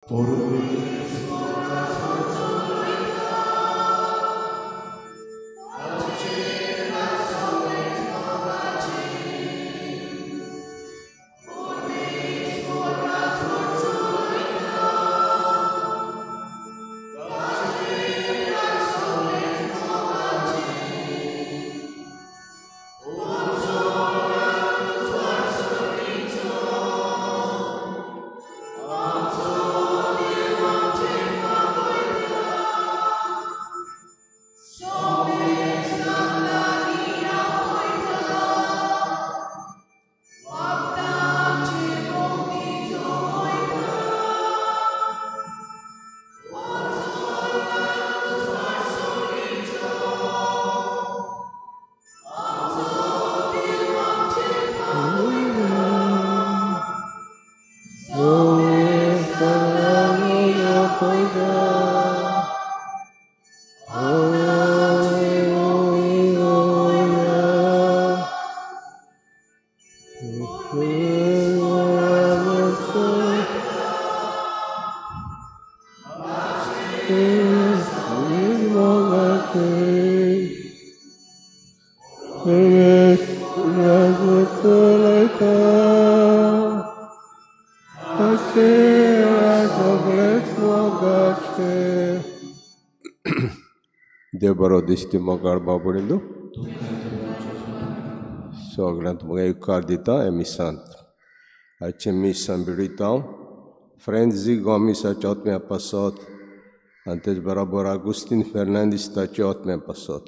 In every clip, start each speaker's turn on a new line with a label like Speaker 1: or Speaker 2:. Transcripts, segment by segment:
Speaker 1: देव बरो दिसती मोगाळ बाबडिंदू सगळ्यांत तुमकां उपकार दिता हे मिसांत. आयचें मीस आमी भिडयता फ्रेंझी गोमिसाच्या ओतम्या पासत आनी तेज बरोबर आगुस्तीन फेर्नांदीस ताच्या ओतम्या पासत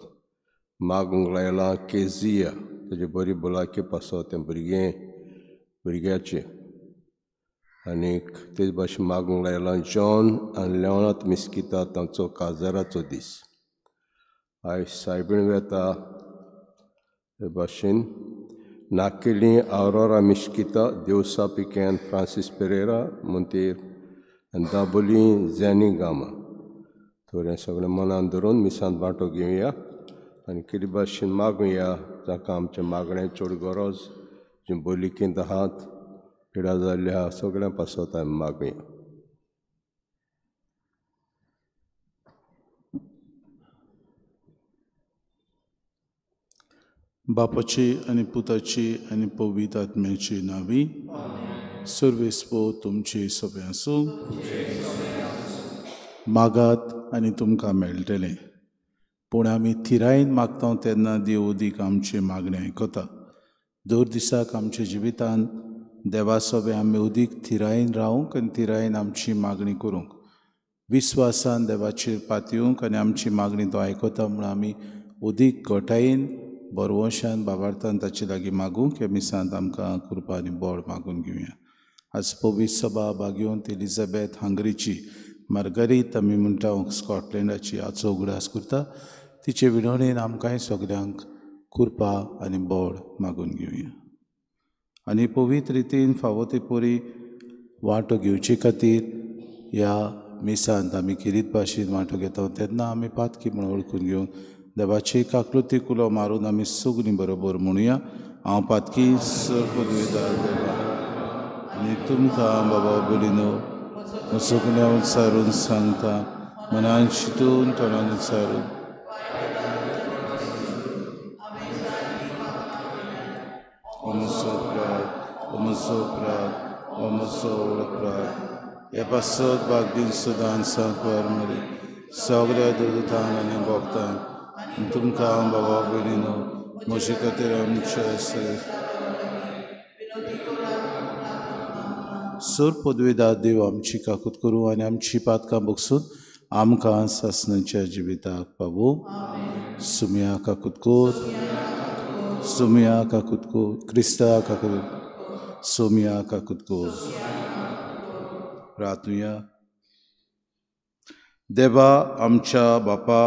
Speaker 1: मागूंक लायलां केजिया तेजी बरी भलायकी पासत तें भुरगें भुरग्याचें आनीक तेज भाशेन मागूंक लायलां जॉन आनी लेवनाथ मिस्किता तांचो काजाराचो दीस. आयज सायबीण वेता ते भाशेन नाकेली आवरोरा मिश्किता देवसा पिकेन फ्रांसीस पेरेरा मंतीर आनी दाबोली झॅनी गामा. थोडें सगळें मनान धरून मिसांत वांटो घेवया आनी कितें भाशेन मागुया जाका आमचें मागणें चड गरज जी बोलिकेंत आहात पिडा जाल्ली आहा सगळ्यां पासत आमी मागुया.
Speaker 2: बापाची आनी पुताची आनी पवित्र आत्म्याची नांवी. सर्वेस्पो तुमची सोबें आसूं. मागात आनी तुमकां मेळटलें. पूण आमी थिरायेन मागता तेन्ना देव उदीक आमची मागणें आयकता. दर दिसाक आमच्या जिवितांत देवा सोबें आमी उदीक थिरायेन रावूंक आनी थिरायेन आमची मागणी करूंक, विस्वासान देवाचेर पातयेवंक आनी आमची मागणी तो आयकता म्हूण आमी उदीक घटायेन बरवंशान बाबार्थान ताचे लागीं मागूंक ह्या मिसांत आमकां कृपा आनी बळ मागून घेवया. आज पवित्र सभा भागेवंत एलिझाबेथ हंगरीची मार्गरीत आमी म्हणटा स्कॉटलँडाची आजचो उगडास करता. तिचे विनवणेन आमकांय सगल्यांक कृपा आनी बळ मागून घेवया. आनी पवित्र रितीन फावो ते परी वांटो घेवचे खातीर ह्या मिसांत आमी खेरीत भाशेन वांटो घेता तेन्ना आमी पातकी म्हूण वळखून घेवन देवाची काकलुती कुलो मारून आमी सगळीं बरोबर म्हणुया. हांव पातकी सर पदवीदार देवा आनी तुमकां बाबा बोलिनो सगळ्या उच्चारून सांगता मनान चिंतून तोंडान उच्चारून म्हजो अपराध, म्हजो अपराध, म्हजो व्हड अपराध. हे पासत बागदीन सदां सांकवार मरे सगळ्या दुतांक आनी भक्तांक तुमकां बाबा भयणीनो म्हजे खातीर आमच्या सर पदवेदार देव आमची काकूत करूं आनी आमची पातकां बगसून आमकां सासणाच्या जिविताक पावूं. सुमया काकूत कोर, सुमया काकूत कोर, क्रिस्ता काकूत, सोमया काकूत कोर. प्रार्थुया. देवा आमच्या बापा,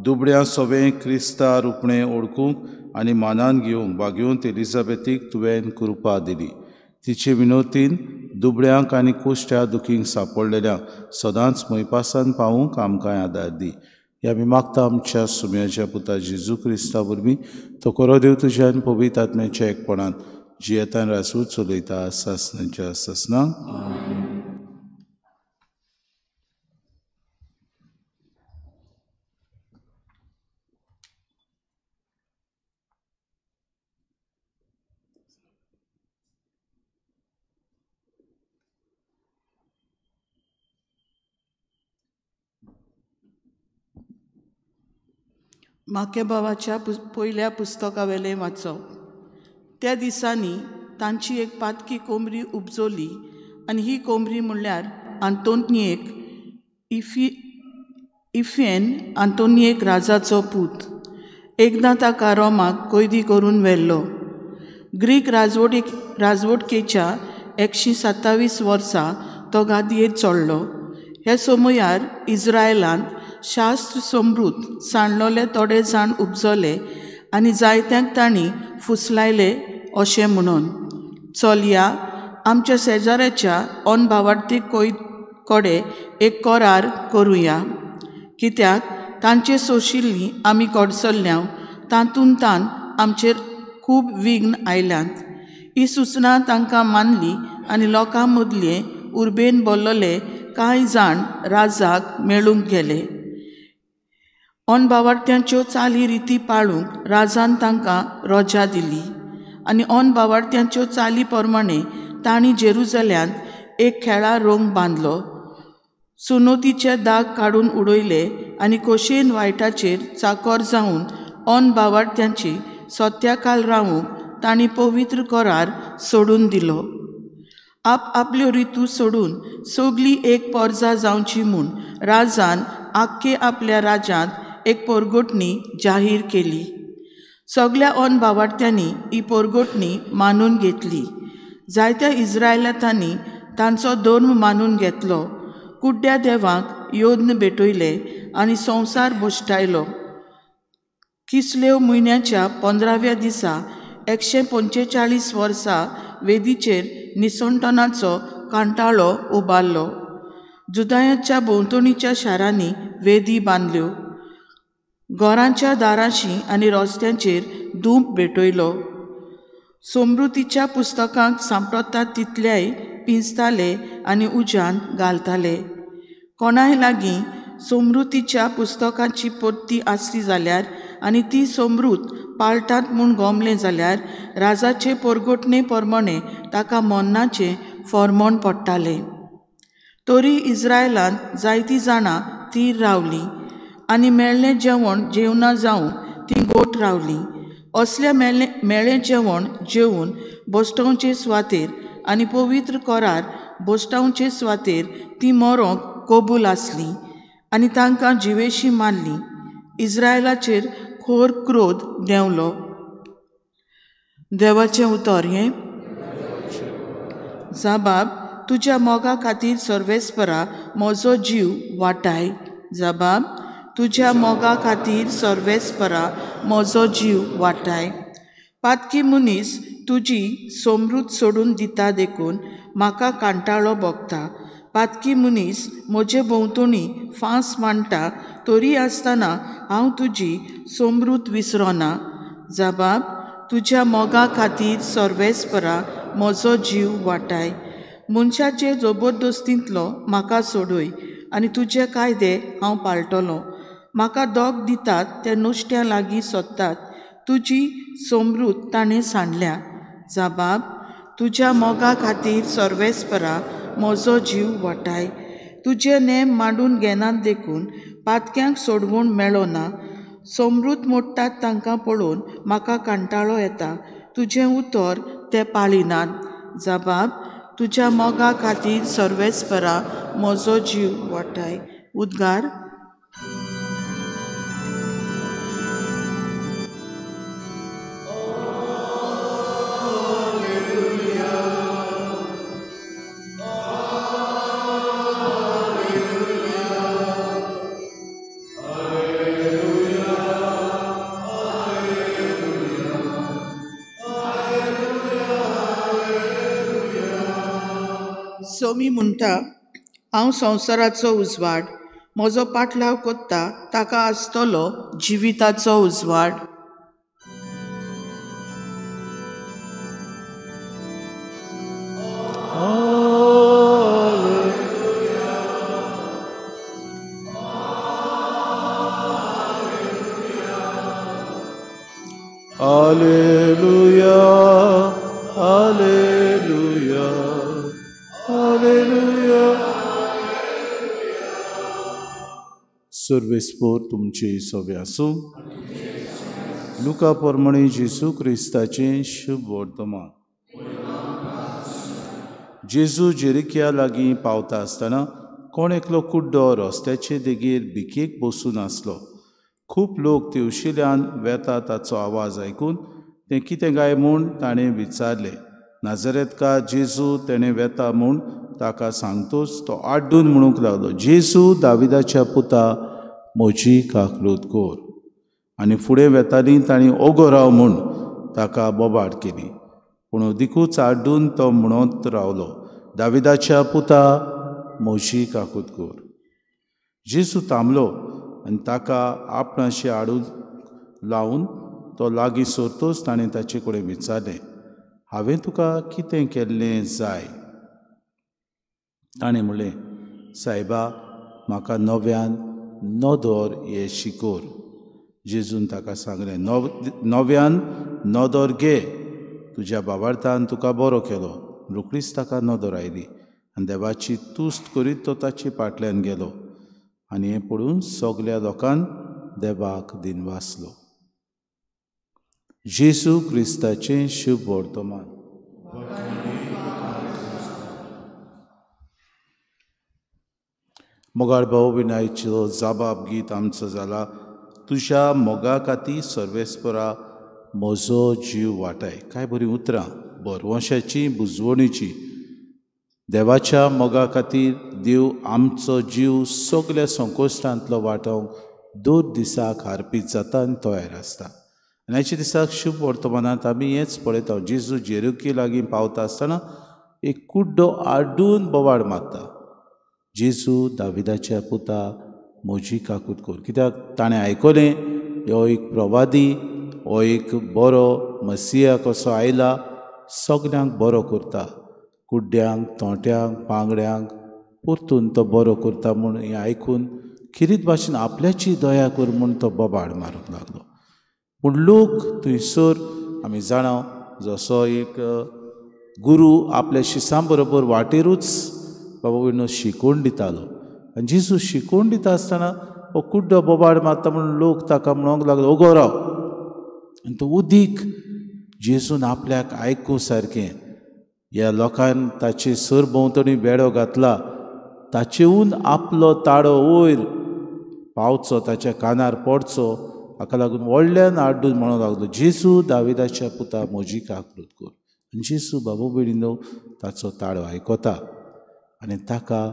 Speaker 2: दुबड्या सोबें क्रिस्ता रुपणें ओळखूंक आनी मानान घेवंक बागेवंत एलिझाबेथीक तुवें कृपा दिली. तिचे विनोतीन दुबळ्यांक आनी कुश्ट्या दुखींक सांपडलेल्यांक सदांच मोयपासान पावूंक आमकां आदार दी. ह्या आमी मागता आमच्या सुम्याच्या पुता जेजू क्रिस्ता वरवीं. तो खरो देव तुज्या आनी पवित्र आत्म्याच्या एकपणान जियेतान राजू चलयता सासणाच्या सासणाक.
Speaker 3: माकेबाबाच्या पयल्या पुस्तकावेलें वाचप. त्या दिसांनी तांची एक पातकी कोमरी उपजोली आनी ही कोमरी म्हणल्यार आंतोनियेक इफेन आंतोनियेक राजाचो पूत. एकदां ताका रोमाक कैदी करून व्हेल्लो. ग्रीक राजवटकेच्या 127 वर्सा तो गादयेर चडलो. ह्या समयार इज्रायलांत शास्त्र समृद्ध सांडलोले थोडे जाण उपजले आनी जायत्यांक तांणी फुसलायले अशें म्हणून, चलया आमच्या शेजाऱ्याच्या अनभावार्थी कडे एक करार करुया, कित्याक तांचे सोशिल्ली आमी कडसल्ल्या तातूंत तान आमचेर खूब विघ्न आयल्यांत. ही सुचना तांकां मानली आनी लोकां मदले उर्बेन बोल्लोले कांय जाण राजाक मेळूंक गेले. अनभावार्थ्यांच्यो चाली रिती पाळूंक राजान तांकां रजा दिली आनी अनभावार्थ्यांच्यो चाली प्रमाणे तांणी जेरुजल्यांत एक खेळा रोंग बांदलो. सुनोतीचे दाग काडून उडयले आनी खोशयेन वायटाचेर चाकोर जावन अनभावार्थ्यांची सत्याकाल रावूंक तांणी पवित्र करार सोडून दिलो. आप आपल्यो रितू सोडून सगली एक पोरजा जावची म्हूण राजान आख्खे आपल्या राज्यांत एक पोरगोटणी जाहीर केली. सगल्या अनभावार्थ्यांनी ही पोरगोटणी मानून घेतली. जायत्या इज्रायलांनी तांचो धर्म मानून घेतलो. कुड्ड्या देवांक योद्न भेटयले आनी संवसार भश्टायलो. किसलेव म्हयन्याच्या 15व्या दिसा 145 वर्सा वेदीचेर निसणटनाचो कांटाळो उबारलो. जुदायाच्या भोंवतणीच्या शारांनी वेदी बांदल्यो. घरांच्या दारांशी आनी रस्त्यांचेर धूप भेटयलो. समृद्धीच्या पुस्तकांक सांपडटा तितल्याय पिंजताले आनी उज्यान घालताले. कोणाय लागीं समृद्धीच्या पुस्तकांची परती आसली जाल्यार आनी ती समृद्ध पाळटात म्हूण गोमलें जाल्यार राजाचे पोरगोटणे प्रमाणे ताका मरणाचें फॉर्मोण पडटालें. तरी इज्रायलांत जायतीं जाणां थीर रावलीं आनी मेळ्ळें जेवण जेवणां जावन तीं गोठ रावलीं. असल्या मेळ्ळें जेवण जेवन बसटोवचे सुवातेर आनी पवित्र करार बसटावचे सुवातेर तीं मरोंक कबूल आसलीं आनी तांकां जिवेशी मारलीं. इज्रायलाचेर खोर क्रोध देंवलो. देवाचें उतर हें. जाबाब, तुज्या मोगा खातीर सर्वेस्परा म्हजो जीव वाटाय. जाबाब, तुज्या मोगा खातीर सर्वेस्परा म्हजो जीव वाटाय. पातकी मनीस तुजी समृद्ध सोडून दिता देखून म्हाका कांटाळो भोगता. पातकी मनीस म्हजे भोंवतणी फांस मांडटा तरी आसतना हांव तुजी समृद्ध विसरोना. जाबाब, तुज्या मोगा खातीर सर्वेस्परा म्हजो जीव वाटाय. मनशाचे जबरदस्तींतलो म्हाका सोडय आनी तुजे कायदे हांव पाळटलो. म्हाका दोग दितात ते नुस्त्या लागीं सोदतात, तुजी समृद्ध ताणें सांडल्या. जाबाब, तुज्या मोगा खातीर सर्वेस्परा म्हजो जीव वाटाय. तुजे नेम मांडून घेनात देखून पातक्यांक सोडवून मेळना. समृद्ध मोडटात तांकां पळोवन म्हाका कांटाळो येता, तुजें उतर ते पाळिनात. जाबाब, तुज्या मोगा खातीर सर्वेस्परा म्हजो जीव वाटाय. उद्गार. सोमी म्हणटा, हांव संवसाराचो उजवाड, म्हजो पाटलाव कोत्ता ताका आसतलो जिविताचो उजवाड.
Speaker 2: Alleluia, Alleluia, Alleluia. सर्वेस्पोर तुमचे सवे आसूं. लुका प्रमाणे जेजू क्रिस्ताचें शुभ वर्तमान. जेजू जेरिकिया लागीं पावता आसतना कोण एकलो कुड्डो रस्त्याचे देगेर भिकेक बसून आसलो. खूब लोक तेवशिल्यान वेता ताचो आवाज आयकून तें कितें काय म्हूण ताणें विचारलें. नाजरेतका जेजू तेणें वेता म्हूण ताका सांगतोच तो आड्डून म्हणूंक लागलो, जेजू दाविदाच्या पुता म्हजी काकलूत कोर. आनी फुडें वेतालीं तांणी ओगो राव म्हूण ताका बोबाड केली, पूण अदिकूच आड्डून तो म्हणत रावलो, दाविदाच्या पुता म्हजी काकूत कोर. जेजू थांबलो आनी ताका आपणाशी हाडून लावन तो लागीं सरतोच ताणें ताचे कडेन विचारलें, हांवें तुका कितें केल्लें जाय? ताणें म्हणलें, सायबा म्हाका नव्यान नदर हे शिकोर. जेजून ताका सांगलें, नव्यान नदर घे, तुज्या बाबार्थान तुका बरो केलो. रोखडीच ताका नदर आयली आनी देवाची तुस्त करीत तो ताचे फाटल्यान गेलो. आनी हें पळोवन सगल्या लोकान देवाक दिनवासलो. जेजू क्रिस्ताचें शुभ वर्तमान. मोगाळ भाव विनायचो जाबाब गीत आमचो जाला, तुज्या मोगा खातीर सर्वेस्परा म्हजो जीव वाटाय. काय बरीं उतरां बरवंशाची बुजवणीची. देवाच्या मोगा खातीर देव आमचो जीव सगल्या संकश्टांतलो वाटोवंक दर दिसाक हारपीत जाता आनी तयार आसता. आनी आयच्या दिसाक शुभ वर्तमानांत आमी हेंच पळयता, जेजू जेरुकी लागीं पावता आसतना एक कुड्डो आड्डून बोवाळ मारता, जेजू दाविदाच्या पुता म्हजी काकूत कोर. कित्याक ताणें आयकलें हो एक प्रवादी, हो एक बरो मसिया कसो आयला, सगल्यांक बरो करता, कुड्ड्यांक, तोंट्यांक, पांगड्यांक परतून तो बरो करता म्हूण हें आयकून खेरीत भाशेन आपल्याची दया कर म्हूण तो बोबाड मारूंक लागलो. पूण लोक थंयसर आमी जाणा जसो एक गुरू आपल्या शिसां बरोबर वाटेरूच बाबा विनो शिकोवन दितालो आनी जेजू शिकोवन दिता आसतना हो कुड्डो बोबाड मारता म्हूण लोक ताका म्हणूंक लागलो, ओगो राव. आनी तो उदीक जेजून आपल्याक आयकूं सारकें ह्या लोकान ताचे सरभोंवतणी बेडो घातला, ताचेहून आपलो ताळो वयर पावचो, ताच्या कानार पडचो, हाका लागून व्हडल्यान आड्डून म्हणूंक लागलो, जेजू दाविदाच्या पुता म्हजी काकूत कर. आनी जेजू बाबू भयणीनो ताचो ताळो आयकता आनी ताका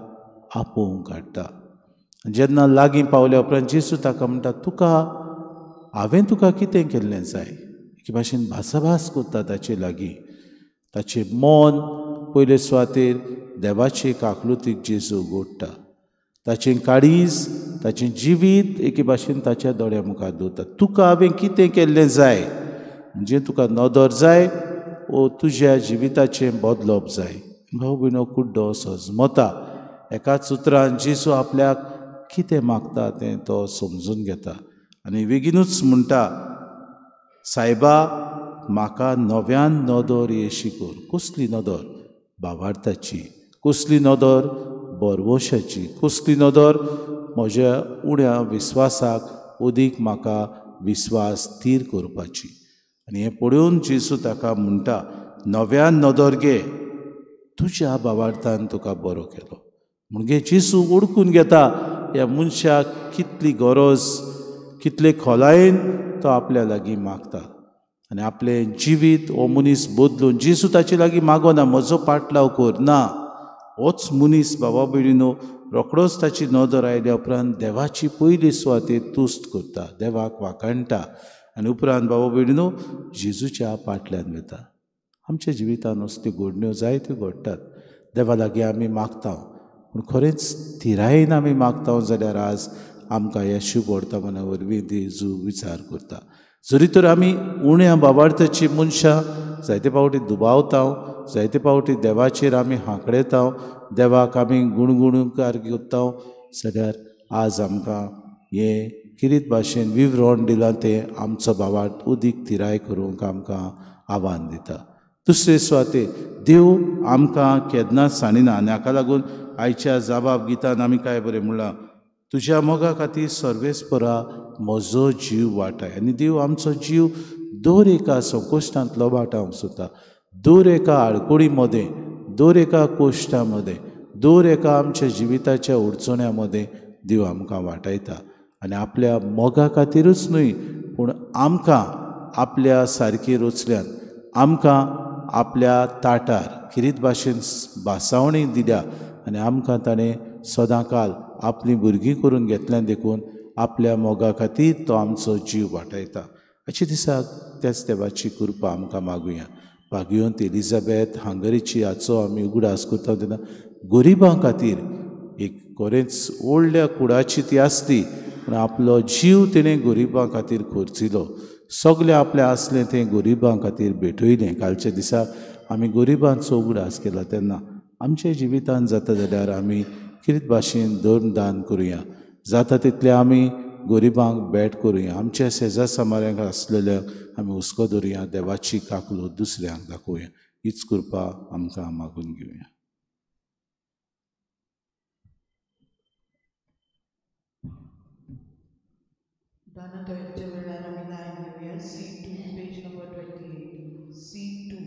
Speaker 2: आपोवंक हाडटा. जेन्ना लागीं पावल्या उपरांत जेजू ताका म्हणटा, तुका हांवें तुका कितें केल्लें जाय? एके भाशेन भासाभास करता ताचे लागीं. ताचें मन पयले सुवातेर देवाचे काकलुतीक जेजू गोडटा, ताचें काळीज, ताचें जिवीत एके भाशेन ताच्या दोळ्या मुखार दवरता. तुका हांवें कितें केल्लें जाय म्हणजे तुका नदर जाय ओ तुज्या जिविताचें बदलप जाय. भाव भयणो कुड्डो सजमता. एकाच उतरान जेजू आपल्याक कितें मागता तें तो समजून घेता आनी बेगीनूच म्हणटा, सायबा म्हाका नव्यान नदर येशी कर. कसली नदर? बाबार्थाची. कसली नदर? बरवशाची. कसली नदर? म्हज्या उण्या विस्वासाक अदीक म्हाका विस्वास थीर करपाची. आनी हें पळोवन जेजू ताका म्हणटा, नव्यान नदर घे, तुज्या बाबार्थान तुका बरो केलो. म्हणजे जेजू ओळखून घेता ह्या मनशाक कितली गरज, कितले खोलायेन तो आपल्या लागीं मागता आनी आपलें जिवीत हो मनीस बदलून जेजू ताचे लागीं मागोना, म्हजो पाटलाव कर ना, होच मनीस बाबा भयणीनो रोखडोच ताची नदर आयल्या उपरांत देवाची पयली सुवातेर तुस्त करता, देवाक वाखाणटा आनी उपरांत बाबा भयणीनो जेजूच्या पाटल्यान वता. आमच्या जिवितान असल्यो घडण्यो जायत्यो घडटात. देवा लागीं आमी मागता पूण खरेंच थिरायेन आमी मागता जाल्यार आज आमकां ह्या शुभ वर्तमाना वरवीं जेजू विचार करता. जरी तर आमी उण्या बाबार्थाची मनशां जायते फावटी दुबावता, जायते फावटी देवाचेर आमी हांकडेता, देवाक आमी गुणगुणकार घेता, जाल्यार आज आमकां हें किरीत भाशेन विवरण दिलां तें आमचो बाबार्थ उदीक थिराय करूंक आमकां आव्हान दिता. दुसरे सुवातेर देव आमकां केन्नाच सांडिना आनी हाका लागून आयच्या जाबाब गितान आमी काय बरें म्हणलां, तुज्या मोगा खातीर सर्वेस्परा म्हजो जीव वाटाय। आनी देव आमचो जीव दर एका संकश्टांतलो वाटावंक सोदता, दर एका आडकुडी मदें, दर एका कोश्टा मदें, दर एका आमच्या जिविताच्या अडचण्या मदें देव आमकां वाटायता। आनी आपल्या मोगा खातीरूच न्हय पूण आमकां आपल्या सारकी रचल्यान, आमकां आपल्या ताटार खिरीत भाशेन भासावणी दिल्या आनी आमकां ताणें सदांकाल आपलीं भुरगीं करून घेतल्यान देखून आपल्या मोगा खातीर तो आमचो जीव वाटायता। अशे दिसाक त्याच देवाची कृपा आमकां मागुया। भाग्यवंत एलिझाबेथ हंगरीची हाचो आमी उगडास करता तेन्ना गरिबां खातीर एक खरेंच व्हडल्या कुडाची ती आसली पूण आपलो जीव तिणें गरिबां खातीर खर्चिलो, सगळें आपलें आसलें तें गरिबां खातीर भेटयलें। कालच्या दिसा आमी गरिबांचो उगडास केला तेन्ना आमच्या जिवितांत जाता जाल्यार आमी कितें भाशेन धर्मदान करुया, जाता तितलें आमी गरिबांक भेट करुया, आमच्या शेजार समाऱ्यांक आसलेल्यांक आमी हुस्को धरुया, देवाची काकलो दुसऱ्यांक दाखोवया। हीच कृपा आमकां मागून घेवया।
Speaker 3: दानातोयाच्या वेळार आमी लायन घेवया। C2 page number 28 C2।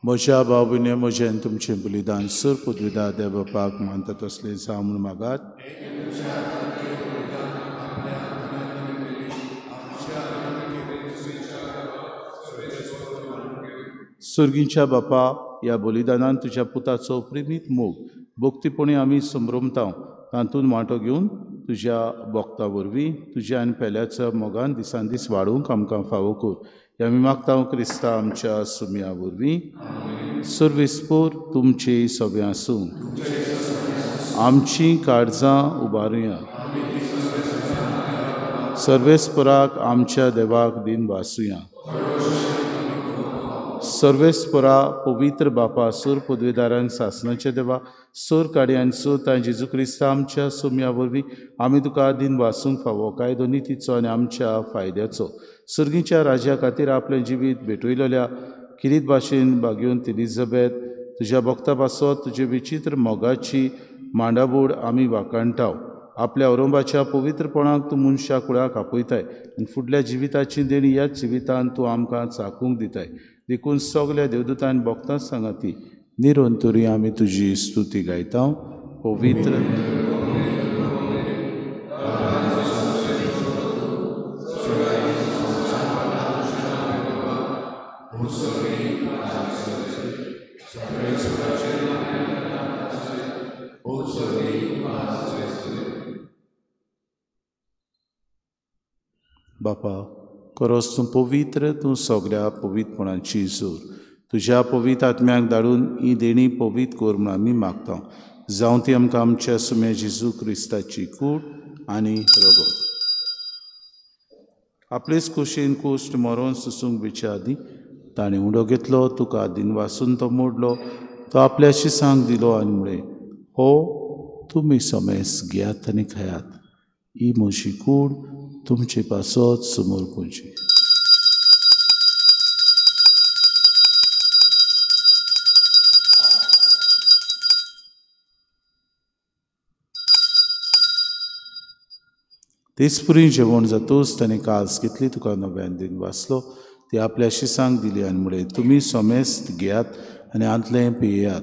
Speaker 2: म्हज्या भाव भयणी म्हजें आनी तुमचें बलिदान सर पदवीदा देव बापाक मानता तसलें जावं म्हूण मागात। सर्गीच्या बापा, ह्या बलिदानान तुज्या पुताचो प्रेमीत मोग भक्तीपणी आमी संभ्रमता, तातूंत वांटो घेवन तुज्या भक्ता वरवीं तुज्या आनी पेल्याच्या मोगान दिसान दीस वाडोवंक आमकां फावो कर। ह्या आमी मागता क्रिस्ता आमच्या सुम्या वरवीं। सर्वेस्पोर तुमचे सगळें आसूं। आमची काळजां उबारुया। सर्वेस्पराक आमच्या देवाक दिन वासुया। सर्वेस्परा पवित्र बापा, सूर पदवेदारान सासनाच्या देवा, सूर काडयान सूर तां जेजू क्रिस्ता आमच्या सुम्या वरवीं आमी तुका दिन वासूंक फावो कायदो नितीचो आनी आमच्या फायद्याचो। सर्गीच्या राज्या खातीर आपलें जिवीत भेटयलेल्या किरीत भाशेन भाग्यवंत एलिझाबेथ तुज्या भक्ता पासत तुजे विचित्र मोगाची मांडाबोड आमी वाखाणटाव। आपल्या औरंबाच्या पवित्रपणाक तूं मनशा कुळाक आपयताय आनी फुडल्या जिविताची देणी ह्याच जिवितान तूं आमकां चाकूंक दिताय। देखून सगल्या देवदूतान भक्तांच सांगाती निरंतरी आमी तुजी स्तुती गायता। पवित्र बापा, खरोच तूं पवित्र, तूं सगळ्या पवित्रपणाची जोर। तुज्या पवित्र आत्म्याक धाडून ही देणी पवित्र कर म्हूण आमी मागता। जावं ती आमकां आमच्या सुम्या जेजू क्रिस्ताची कूड आनी रगत। आपलेच कुशीन कुश्ट मरोन सुसूंक बिच्या आदीं ताणें उडो घेतलो, तुका दिनवासून तो मोडलो, तो आपल्या शिसांक दिलो आनी म्हळें, हो तुमी समेस घेयात आनी खायात, ही म्हजी कूड तुमचे पासत समोर पुजी। तेच पुरी जेवण जातूच ताणें कास घेतली, तुका नव्यान दिन वाचलो, ती आपल्या शिसांक दिली आनी म्हळें, तुमी समेस्त घेयात आनी आंतलें पियेयात.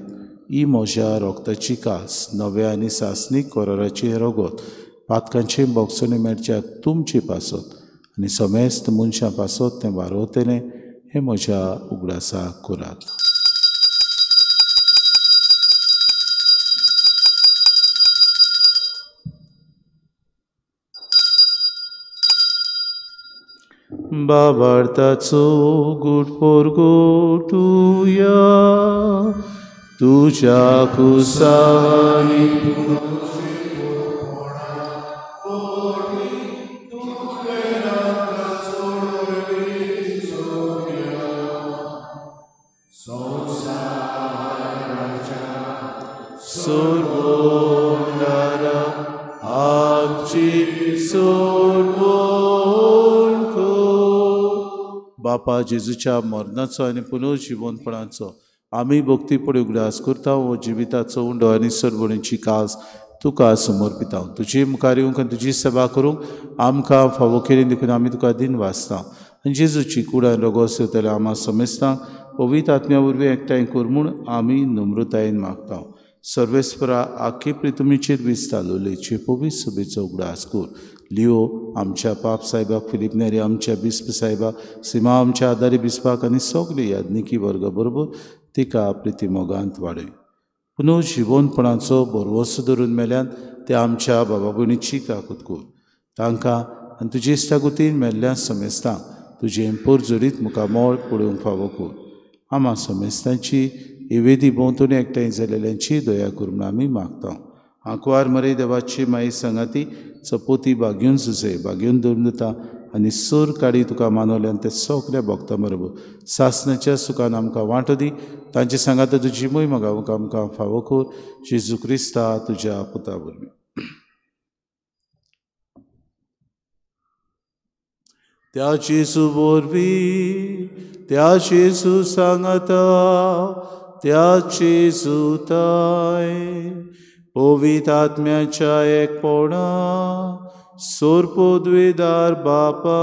Speaker 2: ही म्हज्या रोगताची कास, नव्या आनी सासणीक कराराचें रगत, पातकांचें बोगसणें मेळच्याक तुमचे पासत आनी समेस्त मनशां पासत तें वारोवतलें. हें म्हज्या उगडासाक करात. बाबार्थाचो गुड पोरगोटुया तुज्या कुसानी सोडवणारा आमची सोडवण कर. बापा जेजूच्या मरणाचो आनी पुनर्जिवनपणाचो आमी भक्तीपणी उगडास करता. हो जिविताचो उंडो आनी सरवणीची कास तुका समर्पिता. तुजी मुखार येवंक आनी तुजी सेवा करूंक आमकां फावो केली देखून आमी तुका दिन वाचता. आनी जेजूची कूड आनी रोगोस येतल्या आमा समेस्तांक पवित्र आत्म्या वरवीं एकठांय कर म्हूण आमी नम्रतायेन मागता. सर्वेस्परा आखे प्रितुमीचेर वीज चालवलेची पवित्र सभेचो उगडास कर. लिओ आमच्या पाप साहेबाक, फिलीप नेरी आमच्या बिस्प साहेबाक, सीमा आमच्या आदारी बिस्पाक आनी सगळे याज्ञिकी वर्गा बरोबर तिका प्रितीमोगांत वाडय. पुनः जिवनपणाचो भरवंसो धरून मेल्यान ते आमच्या बाबा भयणीची काकूत कर. तांकां आनी तुजी इश्टागतीन मेल्ल्या समेस्तांक तुजें पोरजोरीत मुखामळ पळोवंक फावो कर. आमा समेस्तांची इवेदी भोंवतणी एकठांय जाल्ल्यांची दया कर म्हूण आमी मागता. आंकवार मरे देवाची माई सांगाती चपोती बागेवन सुसे बागेवन धरून दिता आनी सूर काडी तुका मानवल्यान ते सगल्या भक्तां बरोबर सासणाच्या सुखान आमकां वांटो दी. तांचे सांगाता तुजी मोय मागावंक आमकां फावो कर. जेजू क्रिस्ता तुज्या पुता वरवीं. त्या जेजू वरवीं, त्या जेजू सांगाता, त्या जेजू ताय पवित्र आत्म्याच्या एकपणा सोरपोद्वेदार बापा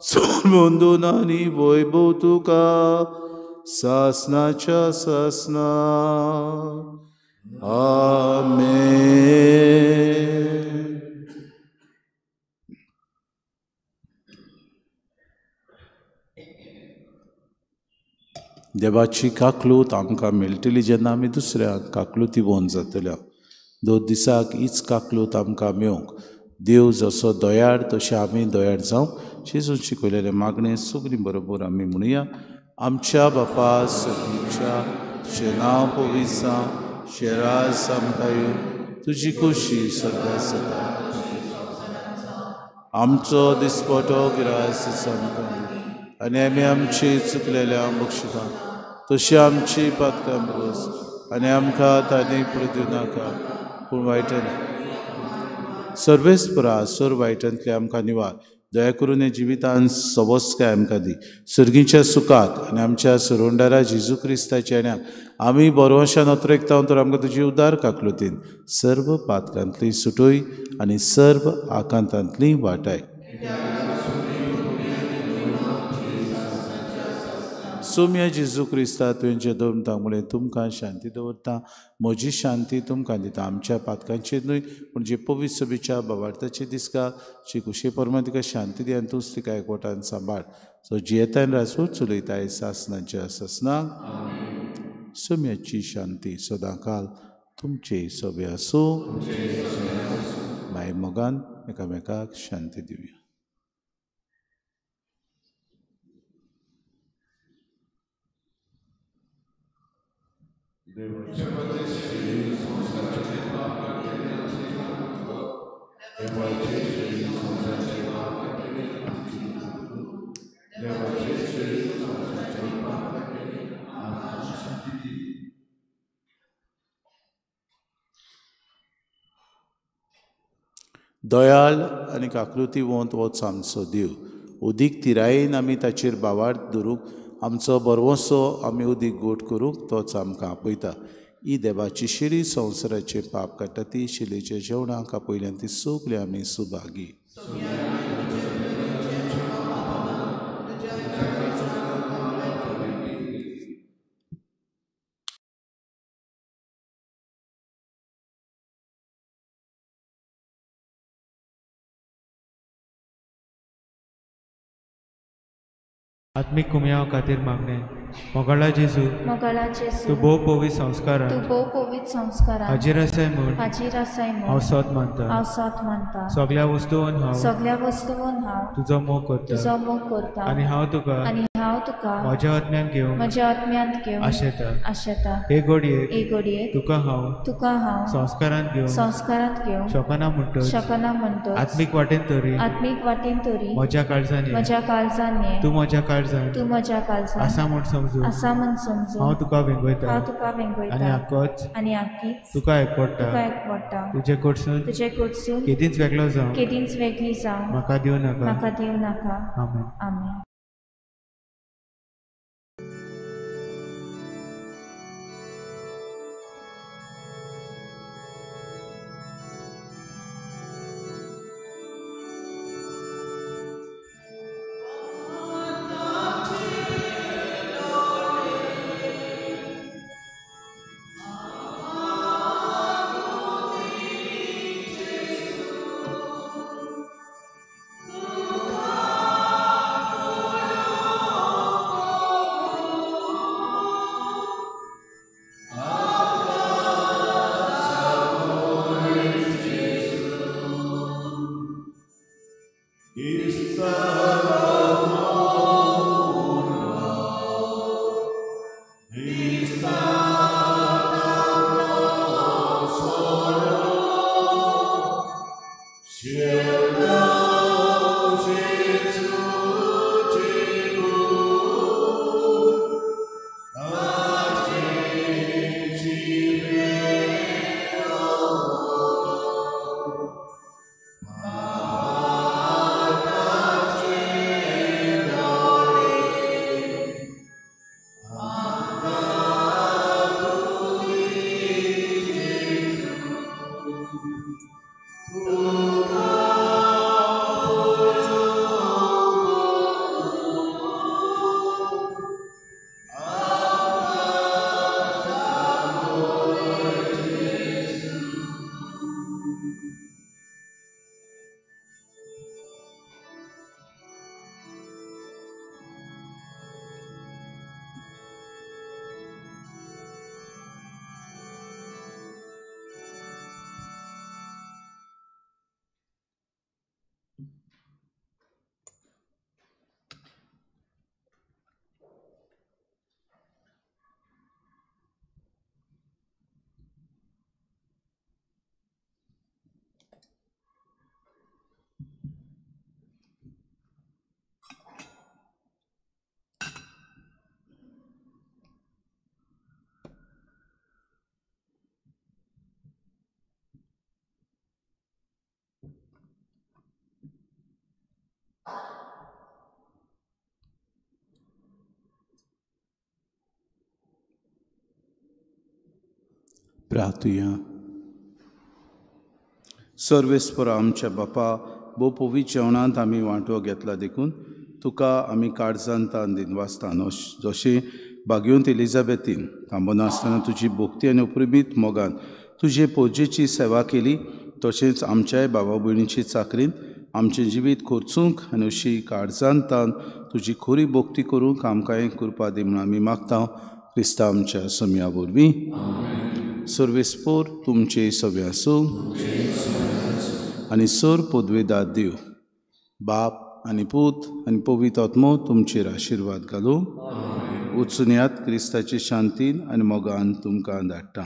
Speaker 2: सोरबंदून आनी वैभव तुका सासनाच्या सासना. आमेन. देवाची काकलूत आमकां मेळटली जेन्ना आमी दुसऱ्यांक काकलुती वोन जातल्या. दोन दिसाक हीच काकलूत आमकां मेवंक देव जसो दयाळ तशें आमी दयाळ जावंक जेजून शिकयलेलें मागणें सगळीं बरोबर आमी म्हणुया. आमच्या बापा सगळीच्या नांव पवित्र जावं, राज आमकां येवं, तुजी खोशी सदां जाता. आमचो दिसपटो गिरास आमकां आनी आमी आमची चुकलेल्या बक्षिता तशी आमची पातकां बस आनी आमकां तांणी पडूं नाका पूण वायटन सर्वेस्परा सर वायटांतले आमकां निवार. दया करून हे जिवितान सवस्काय आमकां दी. सर्गीच्या सुखात आनी आमच्या सरोंडारा जेजू क्रिस्ताच्या येण्याक आमी बरोवशान अत्रेकता तर आमकां तुजी उदार काकलुतीन सर्व पातकांतली सुटोय आनी सर्व आकांतांतली वाटाय. सोम्या जेजू क्रिस्ता तुवें दवरता मुळे तुमकां शांती दवरता, म्हजी शांती तुमकां दिता. आमच्या पातकांचेर न्हय पूण जे पवित्र सभेच्या बाबार्थाचे दिसका जी कुशे परमा तिका शांती दी आनी तूंच तिका एकवटान सांबाळ. सो जियेतान राजूच चलयताय सासनाच्या सासनाक. सोम्याची शांती सदांकाल तुमचे सभे आसूं. माय मोगान एकामेकाक शांती दिवया. दयाळ आनी काकलुती वंत वच आमचो देव. उदीक तिरायेन आमी ताचेर बावार्थ धरूंक आमचो बरवसो आमी उदीक गोट करूंक तोच आमकां आपयता. ही देवाची शिरी संवसाराचें पाप काडटा ती शिलेच्या जेवणाक आपयल्यान ती सगळी आमी सुभागी.
Speaker 4: आत्मीक कुमयाव खातीर मागणें. मोगाळा जेजू, तूं भोव पवित्र संस्कारान हाजीर आसाय म्हूण हांव सोद मानता. सगळ्या वस्तून हांव तुजो मोग करता आनी हांव तुका म्हज्या आत्म्यान घेवन आशेता. हे घडयेक तुका हांव संस्कारांत घेवंक शकना म्हणटच आत्मीक वाटेन तरी म्हज्या काळजान ये, तूं म्हज्या काळजान आसा म्हूण समजून हांव तुका वेंगयता आनी आकीच तुका एकवटा. तुजे कडसून केदींच वेगळो जावं म्हाका दिवं नाका. आमेन.
Speaker 5: आमेन.
Speaker 2: प्रार्थुया. सर्वेस्पर आमच्या बापा, भोव पवित्र जेवणांत आमी वांटो घेतला देखून तुका आमी काळजान तान दिनवासतान. जशें भाग्यवंत एलिझाबेथीन थांबनासतना तुजी भक्ती आनी उपरिमीत मोगान तुजे पोजेची सेवा केली, तशेंच आमच्याय बाबा भयणीची चाकरीन आमचें जिवीत खर्चूंक आनी अशी काळजान तान तुजी खरी भक्ती करूंक आमकांय कृपा दी म्हूण आमी मागता क्रिस्ता आमच्या सम्या वरवीं. सर्वेस्पोर तुमचे सगळे आसूं आनी सर पदवेदार देव बाप आनी पूत आनी पवित्र आत्मो तुमचेर आशिर्वाद घालूं. वचुनयात क्रिस्ताचे शांतीन आनी मोगान तुमकां धाडटा.